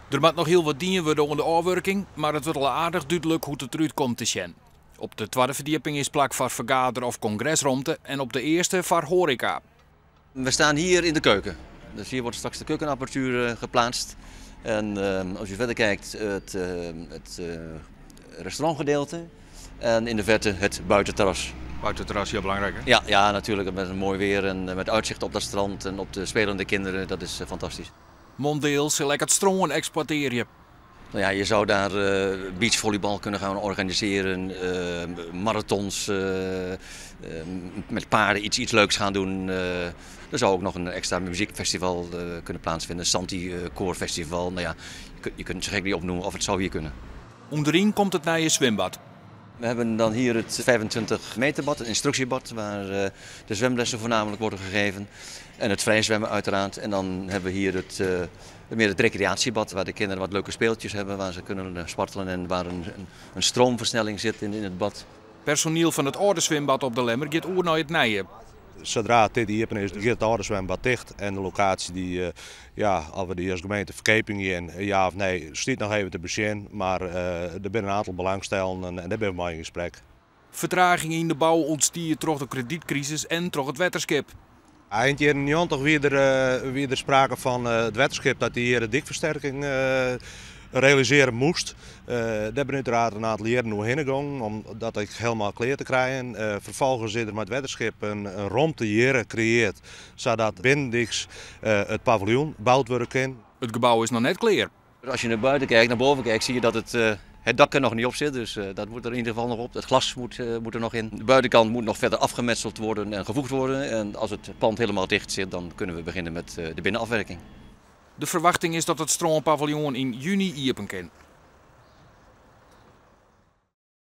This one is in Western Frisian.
Der moat noch hiel wat dien wurde oan de ôfwurking, mar it wurdt al aardich dúdlik hoe't it derút komt te sjen. Op de twadde ferdjipping is plak foar fergader of kongresromte en op de earste foar hoareka. We staan hier in de keuken. Dus hier wordt straks de keukenapparatuur geplaatst. En als u verder kijkt, het restaurantgedeelte. En in de verte het buitenterras. Buitenterras, heel belangrijk, hè? Ja, natuurlijk. Met een mooi weer en met uitzicht op dat strand en op de spelende kinderen. Dat is fantastisch. Mondale sil ek it strân eksploitearje. Nou ja, je zou daar beachvolleybal kunnen gaan organiseren, marathons, met paarden iets leuks gaan doen. Er zou ook nog een extra muziekfestival kunnen plaatsvinden, een Santi Koorfestival. Nou ja, je kunt het zo gek niet opnoemen of het zou hier kunnen. Underyn komt it nije swimbad. We hebben dan hier het 25 meter bad, een instructiebad, waar de zwemlessen voornamelijk worden gegeven. En het vrijzwemmen uiteraard. En dan hebben we hier meer het recreatiebad, waar de kinderen wat leuke speeltjes hebben, waar ze kunnen spartelen en waar een stroomversnelling zit in het bad. Personiel fan it âlde swimbad op De Lemmer giet oer nei it nije. Sadree't dit iepen is, giet it âlde swimbad ticht en de lokaasje die, ja, oft we dy as gemeente ferkeapje gean, ja of nee, stiet noch even te besjen. Mar der binne in oantal belangstellenden en dêr binne we mei yn gesprek. Fertraging yn de bou ûntstie troch de kredytkrisis en troch it wetterskip. Ein jierren 90 wie der sprake fan it wetterskip dat dy hjir de dykfersterking realisearje moast. Dêr binne úteraard in oantal jierren oerhinne gongen om dat ek hielendal klear te krijen. Ferfolgens is der mei it wetterskip in romte hjir kreëarre, sadat binnendyks it paviljoen boud wurde kin. It gebou is noch net klear. Als je naar buiten kijkt, naar boven kijkt, zie je dat het dak er nog niet op zit. Dus dat moet er in ieder geval nog op. Het glas moet er nog in. De buitenkant moet nog verder afgemetseld worden en gevoegd worden. En als het pand helemaal dicht zit, dan kunnen we beginnen met de binnenafwerking. De ferwachting is dat it strânpaviljoen yn juny iepen kin.